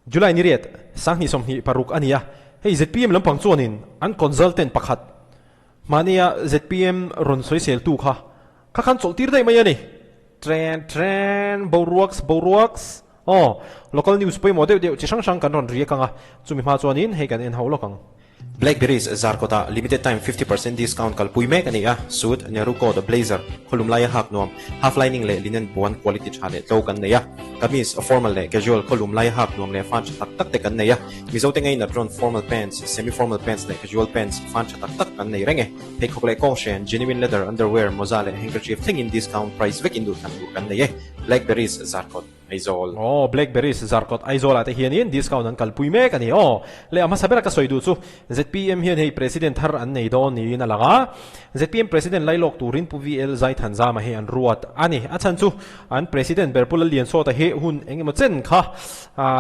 July ni riat, 2026 a ni a, hei zpm lampang chuanin an consultant pakhat mahnia zpm rawn sawiseltu kha kha khan chawlh tir daih mai a ni. Tren tren boruaks boruaks aw local news pawimawh deuh deuh chi hrang hrang kan rawn riak ang a, chumi hma chuanin hei kan en ho lawk ang. Blackberries zarkawtah limited time 50% discount kalpui mek a ni a, suit, Nehru coat, blazer, khawlum laia hak nuam, half lining leh linen puan quality tha leh tlo kan nei a, kamis, formal leh casual khawlum laia hak nuam leh fan tha tak tak te kan nei a, Mizote ngainat rawn formal pants, semi formal pants leh casual pants fan tha tak tak kan nei reng e. Pheikhawk leh kawnghren, genuine leather, underwear, mawza leh handkerchief thlengin discount price vekin duhthlan tur kan nei e. Blackberries zarkawt. Aizawl. Aw, Blackberries Zarkawt Aizawlah te hianin discount an kalpui mek a ni aw. Leh a hmasa bera ka sawi duh chu zpm hian hei President thar an nei dawn niin a lang a. Zpm President lailawk turin Pu VL Zaithanzama hi an ruat a ni. A chhan chu an President ber Pu Lalliansawta hi hun eng emaw chen kha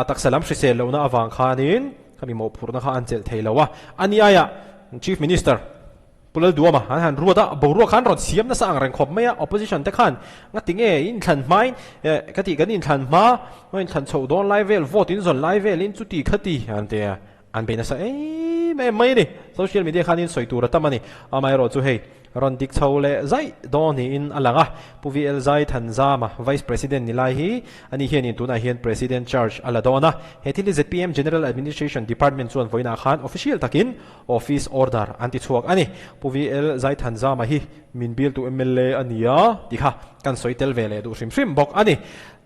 taksa lam hrisel lohna avang khanin khami mawhphurhna kha an chelh thei lo a. Ani aiah Chief Minister. Pu Lalduama an han ruat a, boruak khan rawn siam nasa ang reng khawp mai a, opposition te khan ngati nge inthlan hmain eh ka tih kan inthlan hma maw inthlan chhoh dawn lai vel vote in zawn lai velin chuti khati an ti a, an bei nasa em em mai a ni, social media khanin sawi tur a tam a ni, amaherawh chu hei rawn dik chho leh zaih dawn niin a lang a, Pu VL Zai Thanzama Vice President ni lai hi ani hianin tunah hian President charge a la dawn a, he thil hi zpm General Administration Department chuan vawiinah khan official takin Office order an ti chhuak a ni. Pu VL Zaithanzama hi min bialtu mla a ni a tih kha kan sawi tel ve leh duh hrim hrim bawk a ni.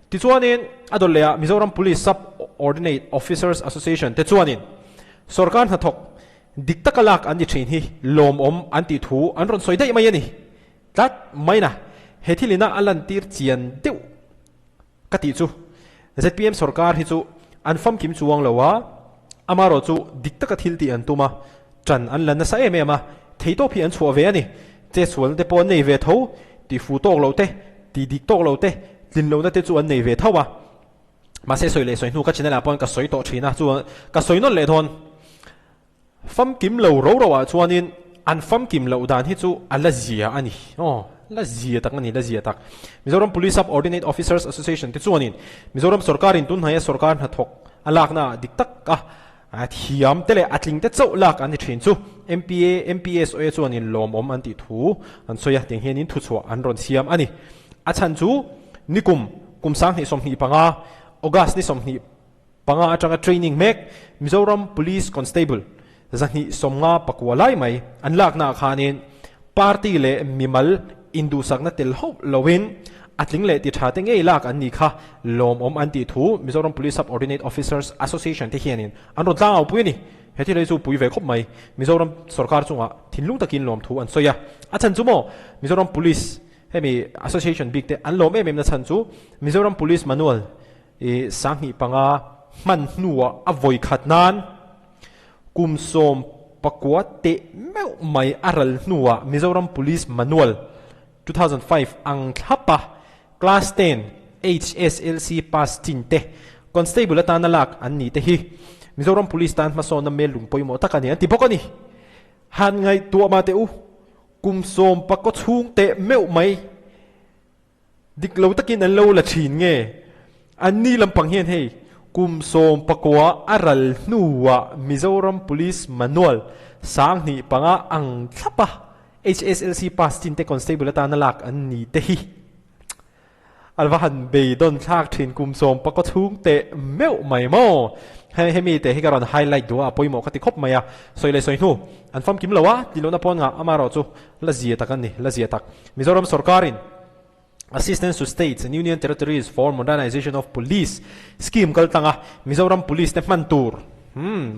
Tichuanin a dawt lehah Mizoram Police Sub Ordinate Officers Association te chuanin sorkar hnathawk dik taka lak an ni thin hi lawmawm an tih thu an rawn sawi daih mai a ni tlat mai na. He thil ina a lantir chian deuh Ka tih chu zpm sorkar hi chu an famkim chuang lo a, amarawh chu dik taka thil tih an tum a, ṭan an la nasa em em a, theitawp hi an chhuah ve a ni. Chetsualna te pawh an nei ve tho, tih fu tawk loh te, tih dik tawk loh te, tlin lohna te chu an nei ve tho a. Mahse sawi leh sawi hnu ka channel ah pawhin ka sawi tawh ṭhin a, chu ka sawi nawlh leh dawn. Famkim lo ro ro ah chuanin an famkim loh dan hi chu a la zia a ni. Aw, la zia tak a ni, la zia tak. Mizoram Police Sub Ordinate Officers Association te chuanin Mizoram sorkarin tunhnaia sorkar hnathawk a lakna ah dik tak a thiam te leh a tling te chauh lak an ni thin chu MPA, MPSOA chuanin lawmawm an tih thu an sawi a, tiang hianin thuchhuah an rawn siam a ni. A chhan chu nikum kum 2025 August ni 20 Panga atanga training mek Mizoram Police Constable 254 lai mai an laknaah khanin party leh mimal induhsakna tel hauh loin a tling leh ti tha te ngei lak an nih kha lawmawm an tih thu Mizoram Police Sub-Ordinate Officers Association te hianin an rawn tlang au pui a ni. He thil hi chu pui ve khawp mai. Mizoram sorkar chungah thinlung takin lawmthu an sawi a. A chhan chu maw Mizoram Police hemi Association bik te an lawm em em na chhan chu Mizoram Police Manual I 2005 hman hnuah a vawi khat nan kum 19 teh meuh mai a ral hnuah Mizoram Police Manual 2005 ang thlapa Class 10 HSLC pass chin te Constable atana lak an ni te hi Mizoram Police tan hmasawnna mel lung pawimawh tak a ni an ti bawk a ni. Han ngaihtuah mah teh u, kum 19 chhung teh meuh mai Dik lo takin an lo la thin nge? Anni lampang hian hei kum 19 a ral hnuah Mizoram Police Manual 2005 ang thlapa HSLC pass chin te Constable atana lak an ni te hi a va han beidawn thlak thin kum 19 chhung teh meuh mai maw? Hei hemi te hi ka rawn highlight duh a, a pawimawh ka ti khawp mai a, sawi leh sawi hnu an famkim lo a, tih lohna pawn ngah amaherawh chu la zia tak an ni, la zia tak. Mizoram sorkarin Assistance to States and Union Territories for Modernization of Police scheme kal tlang a, Mizoram Police te hman tur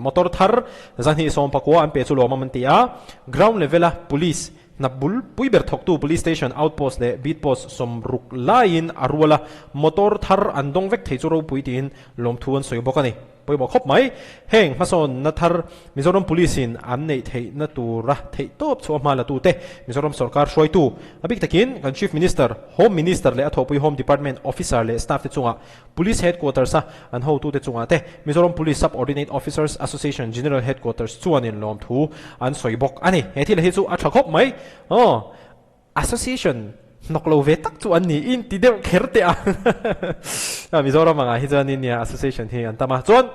motor thar 219 an pe chu lawmawm an ti a, ground level a Police hna bul pui ber thawktu Police Station, Outpost leh Beat Post 60 laiin a rual a, motor thar an dawng vek thei chu ropui tiin lawmthu an sawi bawk a ni. Pawimawh khawp mai. Heng hmasawnna thar Mizoram Police in an neih theihna tura theih tawp chhuah hma la tute Mizoram sorkar hruaitu, a bik takin kan Chief Minister, Home Minister leh a thawhpui Home Department Officer leh staff te chungah, Police Headquarters a an hotute chungah te Mizoram Police Sub-Ordinate Officers Association General Headquarters chuanin lawmthu an sawi bawk a ni. He thil hi chu a tha khawp mai. Aw. Association. Hnawk lo ve tak chu an ni in ti deuh kher teh a. Mizoram angah hi chuan India Association hi an tam a. Chuan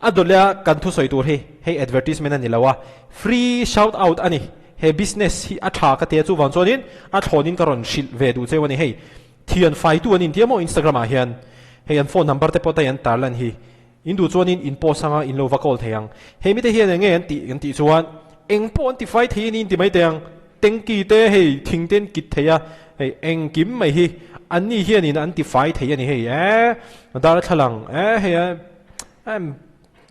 a dawlh kan thusawi tur hi hei advertisement a ni lo a, free shout out a ni. He business hi a tha ka tia chuvang chuanin a thlawnin ka rawn hrilh ve duh cheu a ni. Hei thian faitu an intia maw Instagram ah hian hei an phone number te pawh ta hi an tarlan hi. In duh chuanin in post anga in lo va call thei ang. Hei mite hian eng nge an tih an tih chuan eng pawh an ti fai thei a ni in ti mai teh ang. Tanky te hei thing te an kit thei a, hei engkim mai hi an ni hianin an ti fai thei a ni hei eh darthlalang eh hei a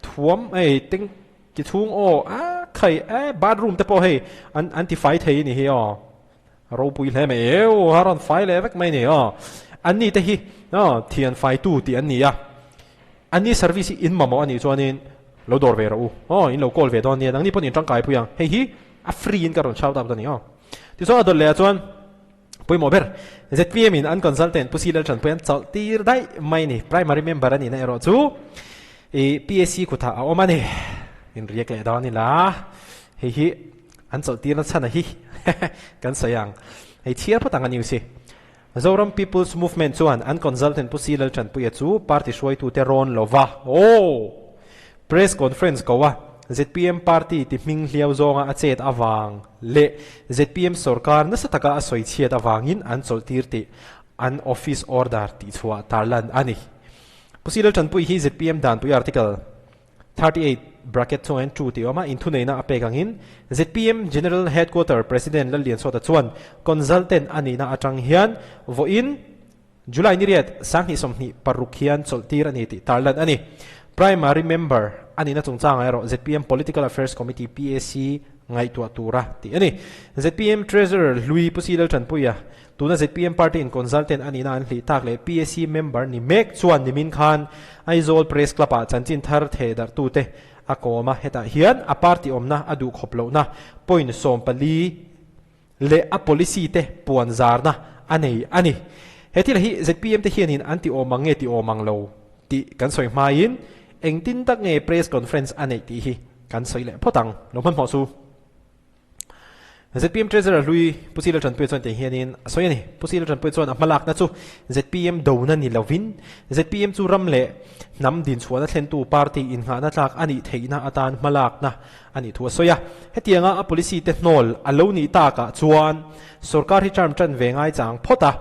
thuam hei tanky chhung aw a khai eh bathroom te pawh hei an an ti fai thei a ni hi aw ropui hle mai eu a rawn fai leh vek mai a ni aw an ni te hi aw thian faitu tih an ni a an ni service hi in mamawh a nih chuanin lo dawr ve rawh u aw in lo call ve dawn nia nangni pawhin in tangkai pui ang hei hi A free in ka rawn shout out a ni aw. Tichuan a dawt leh ah chuan pawimawh ber zpm in an consultant Pu Si Lalthanpui an chawlh tir daih mai ni. Primary member a nihna erawh chu i PAC kutah a awm a ni. In riak leh dawn ila hei hi an chawlh tirna chhan a hi kan sawi ang. Hei chhiar phawt ang a news hi. Zoram People's Movement chuan an consultant Pu Si Lalthanpuia chu party hruaitute rawn lo va, Aw! Press conference ko a, zpm party ti hming hliau zawnga a chet avang leh zpm sorkar nasa taka a sawi chhiat avangin an chawlhtir tih an office order tihchhuah tarlan a ni. Pu Si Lalthanpui hi zpm danpui article 38 bracket chungah hian true tih a awm a, inthuneihna a pek angin zpm General Headquarter President Lalliansawta chuan consultant a nihna atang hian vawiin July ni riat 2026 hian chawlhtir a ni tih tarlan a ni. Primary member a nihna chungchangah erawh zpm Political Affairs Committee, PAC, ngaihtuah tura tih a ni. Zpm Treasurer Hlui Pu Si Laltanpuia Tuna zpm party in consultant a nihna an hlih tak leh PAC member ni mek chuan nimin khan Aizawl Press Club ah chanchin thar theh darh tute a kawm a, hetah hian a party awmna a duh khawp lohna point 14 leh a policy te puan zarna a nei a ni. He thil hi zpm te hianin an ti awm ang nge ti awm ang lo tih kan sawi hmain engtin tak nge press conference a neih tih hi kan sawi leh phawt ang. Lo hmanhmawh chu. Zpm Treasurer hlui Pu Sila Tanpuia chuan tiang hianin a sawi a ni. Pu Sila Tanpuia chuan a hmalakna chu zpm dona ni lovin zpm chu ram leh hnam dinchhuahna thlentu party innghahna tlak a nih theihna atan hmalakna a nih thu a sawi a. Hetianga a policy te hnawl a lo nih takah chuan sorkar hi term tan ve ngai chang phawt a,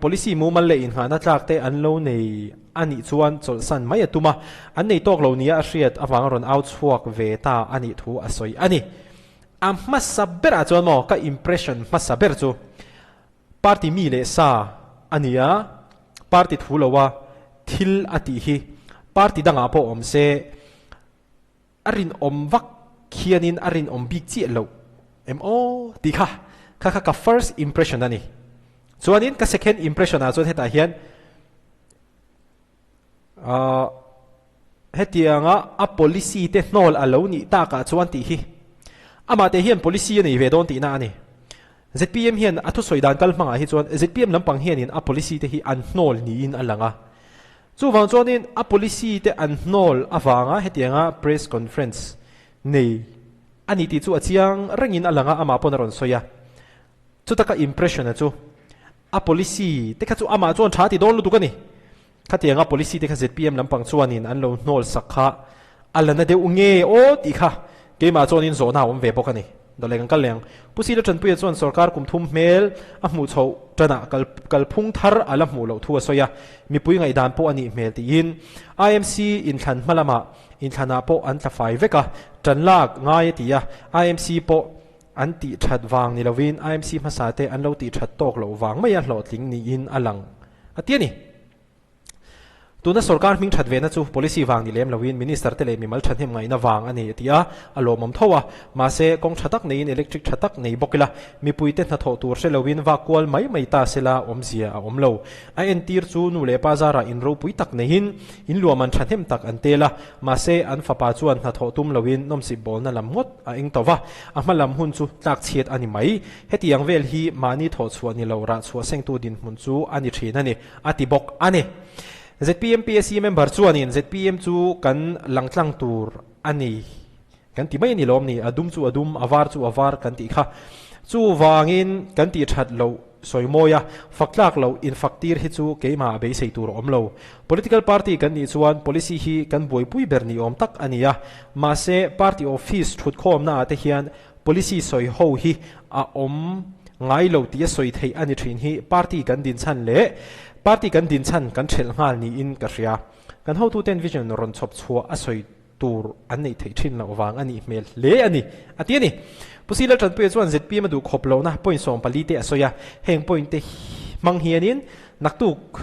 policy mumal leh innghahna tlak te an lo nei a nih chuan chawlhsan mai a tum a, an nei tawk lo nia a hriat avanga rawn au chhuak ve ta a nih thu a sawi a ni. A hmasa berah chuan maw ka impression hmasa ber chu party mi leh sa a ni a, party thu loa thil a tih hi party dangah pawh awm se a rinawm vak khianin a rinawm bik chiah loh em aw tih kha kha kha ka first impression a ni. Chuanin ka second impression ah chuan hetah hian Ahh hetianga a policy te hnawl a lo nih takah chuan tih hi amah te hian policy a nei ve dawn tihna a ni. Zpm hian a thusawi dan kal hmangah hi chuan zpm lampang hianin a policy te hi an hnawl niin a lang a. Chuvang chuanin a policy te an hnawl avanga hetianga press conference nei a ni tih chu a chiang rengin a lang a, amah pawn a rawn sawi a. Chutaka impression a chu a policy te kha chu amah chuan tha ti dawn lutuk a ni. Khatianga policy te kha zpm lampang chuanin an lo hnawl sak kha a la na deuh nge aw tih kha keimah chuanin zawhna a awm ve bawk a ni. Dawleh kan kal leh ang. Pu Sila Tanpuia chuan sorkar kum thum hmel a hmuh chhoh tanah kal kalphung thar a la hmuh loh thu a sawi a, mipui ngaihdan pawh a nih hmel tiin IMC inthlan hma lamah inthlanah pawh an tla fai vek a, tan lak ngai a ti a, IMC pawh An tih that vang ni lovin IMC hmasa te an lo tih that tawk loh vang maia hlawhtling niin a lang a ti a ni. Tuna sorkar hming that vena chu policy vang ni lem loin minister te leh mimal thahnem ngaihna vang a ni a ti a, a lawmawm tho a. Mahse, kawng tha tak neiin electric tha tak nei bawk ila mipuite hnathawh tur hre loin vak kual mai mai ta sela awmzia a awm lo. A entir chu nu leh pa zarah in ropui tak neiin in luahman thahnem tak an tel a, mahse an fapa chuan hnathawh tum loin nawmsip bawlna lam ngawt a eng tawh va, a hma lam hun chu tlak chhiat a ni mai. Hetiang vel hi mahni thawh chhuah ni lo rah chhuah sengtu dinhmun chu a ni thin a ni, a ti bawk a ni. Zpm PAC member chuanin zpm chu kan langtlang tur a ni kan ti mai a ni lawm ni, a dum chu a dum, a var chu a var kan tih kha. Chuvangin kan tih that loh sawi mawi a, fak tlak loh infak tir hi chu keimah beisei tur a awm lo. Political party kan nih chuan policy hi kan buaipui ber ni awm tak a ni a, mahse party office thutkhawmna ah te hian policy sawi ho hi a awm ngai lo tih a sawi theih a ni thin hi party kan din chhan leh party kan din chhan kan thelh nghal niin ka hria. Kan hotuten vision rawn chhawp chhuah a sawi tur an neih theih thin loh vang a nih hmel hle a ni, a ti a ni. Pu Sila Tanpuia chuan zpm a duh khawp lohna point 14 te a sawi a, heng point te hmang hianin naktuk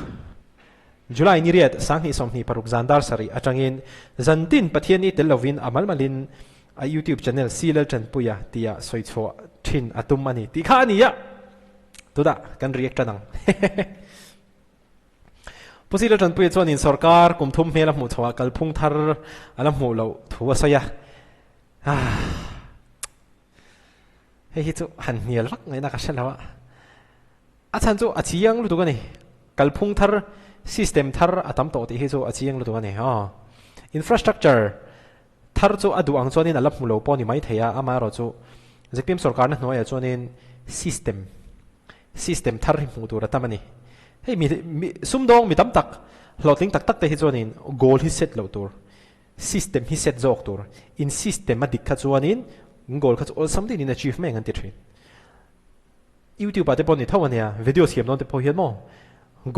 July ni riat 2026 zan dar sarih atangin zantin Pathian i tel lovin a malmalin a YouTube channel Sila Tanpuia tia sawi chhuah thin a tum a ni tih kha a ni a, tunah kan react tan ang. Pu Sila Tanpuia chuanin sorkar kum thum hmel a hmuh chhoah kalphung thar a la hmuh loh thu a sawi a. Hei hi chu han hnial vak ngaihna ka hre lo a. A chhan chu a chiang lutuk a ni. Kalphung thar, system thar a tam tawh tih hi chu a chiang lutuk a ni. Infrastructure thar chu a duh ang chuanin a la hmu lo pawh a ni maithei a, amaherawhchu zpm sorkarna hnuaiah chuanin system system thar hi hmuh tur a tam a ni. Hei mi mi sumdawng mi tam tak hlawhtling tak tak te hi chuanin goal hi set loh tur, system hi set zawk tur, in system a dik kha chuanin goal kha chu awlsam deuhin in achieve mai ang an ti thin. YouTube ah te pawh ni tho a nia, video siam dawn te pawh hian maw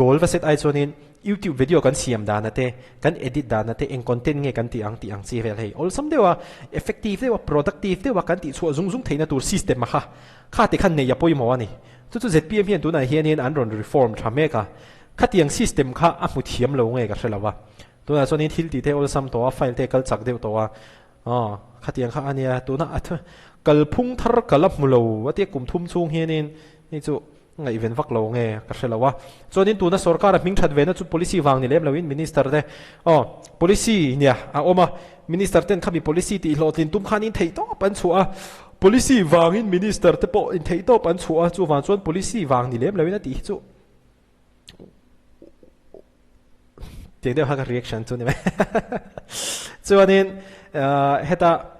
goal va set ai chuanin YouTube video kan siam dana te, kan edit dana te eng content nge kan tih ang tih ang chi vel hei awlsam deuh a, effective deuh a, productive deuh a kan tih chhuah zung zung theihna tur system a kha kha ti khan nei a pawimawh a ni. Chu chu zpm hian tunah hianin an rawn reform tha mek a, khatiang system kha a hmu thiam lo nge ka hre lo a. Tunah chuanin thil tih te awlsam tawh a, file te kal chak deuh tawh a, aw khatiang kha a nia, tuna a kalphung thar ka la hmu lo a tia kum thum chhung hianin hei chu ngaihven vak lo nge ka hre lo a. Chuanin tuna sorkar a hming that ve na chu policy vang ni lem loin minister te aw policy nia a awm a, minister ten khami policy tih hlawhtlin tum khanin theihtawp an chhuah a, policy vangin minister te pawh in theihtawp an chhuah a, chuvang chuan policy vang ni lem loin a tih hi chu tiang deuh kha ka reaction chu ni mai. Chuanin heta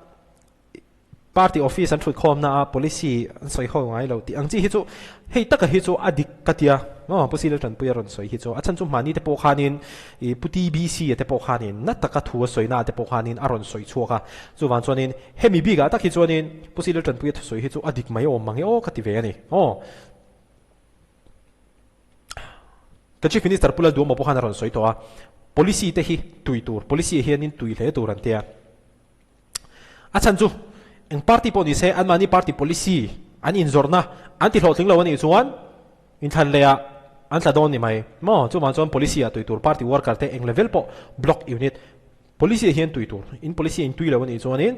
Party office an thut khawmna a policy an sawi ho ngai lo tih ang chi hi chu hei taka hi chu a dik ka tia maw Pu Sila Tanpuia rawn sawi hi chu a chhan chu mahni te pawh khanin ih Pu TBC a te pawh khanin na taka thu a sawina te pawh khanin a rawn sawi chhuak a chuvang chuanin hemi bikah tak hi chuanin Pu Sila Tanpuia thusawi hi chu a dik mai awm mang e aw ka ti ve a ni aw. Ka Chief Minister Pu Lalduama pawh khan a rawn sawi tawh a policy te hi tui tur policy ah hianin tui hle tur an tia. A chhan chu eng party pawh ni se anmahni party policy an inzawrhna an ti hlawhtling lo a nih chuan inthlan leh ah an tla dawn ni mai maw? Chuvang chuan policy ah tui tur party worker te eng level pawh block unit policy ah hian tui tur in policy a intui lo a nih chuanin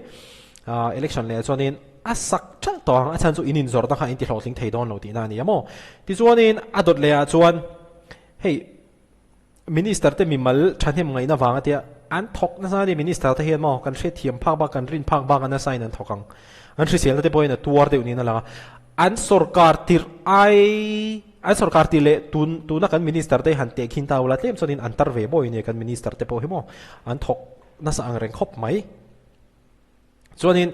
election leh ah chuanin a sak ṭalh tawh ang a chhan chu in inzawrhna kha in ti hlawhtling thei dawn lo tihna a ni a maw? Tichuanin a dawt leh ah chuan hei Minister te mimal thahnem ngaihna vang a tia an thawk nasa a ni. Minister te hian maw kan hriatthiam phak bak kan rin phak bak a nasa in an thawk ang. An hriselna te pawhin a tuar deuh niin a lang a. An sorkar tirh ai an sorkar tirh leh tun tuna kan minister te han tehkhin ta ula tlem chuanin an tar ve bawi a nia kan minister te pawh hi maw an thawk nasa ang reng khawp mai. Chuanin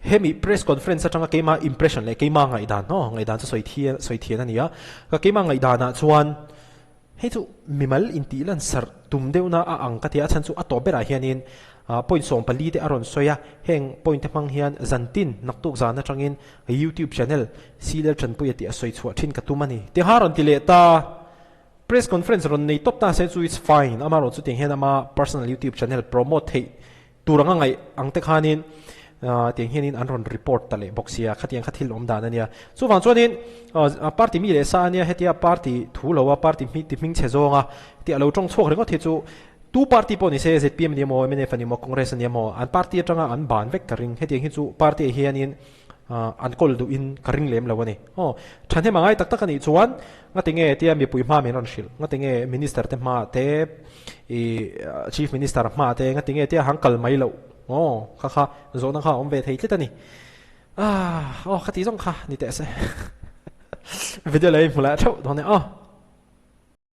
hemi press conference atanga keima impression leh keima ngaihdan aw ngaihdan chu sawi thian sawi thian a ni a. Ka keima ngaihdanah chuan hei chu mimal intih lan sarh tum deuhna a ang ka ti a, a chhan chu a tawp berah hianin point 14 te a rawn sawi a, heng point te hmang hian zantin naktuk zan atangin YouTube channel Silel Tanpuia tih a sawi chhuah thin ka tum a ni. Tiha rawn ti leh ta. Press conference rawn nei tawp ta se chu it's fine, amaherawhchu tiang hian ama personal YouTube channel promote theih Tur anga ngaih ang te khanin tiang hianin an rawn report ta leh bawk sia, khatiang kha thil awm dan a nia. Chuvang chuanin party mi leh sa a nia, hetia party thu lo a, party ti hming chhe zawng a, tih a lo tawng chhuak ringawt hi chu tu party pawh ni se, zpm a ni emaw, mnf a ni emaw, Congress a ni emaw, an party atanga an ban vek ka ring. Hetiang hi chu party ah hianin an kawl duhin ka ring lem lo a ni. Aw, thahnem a ngai tak tak a nih chuan ngati nge tia mipui hma min rawn hrilh, ngati nge minister te hma te, i chief minister hma te ngati nge tia hang kal mai loh, aw kha kha zawhna kha a awm ve thei tlat a ni. Ah, aw kha ti zawng kha ni teh se. Video lei hmu leh theuh dawn e aw.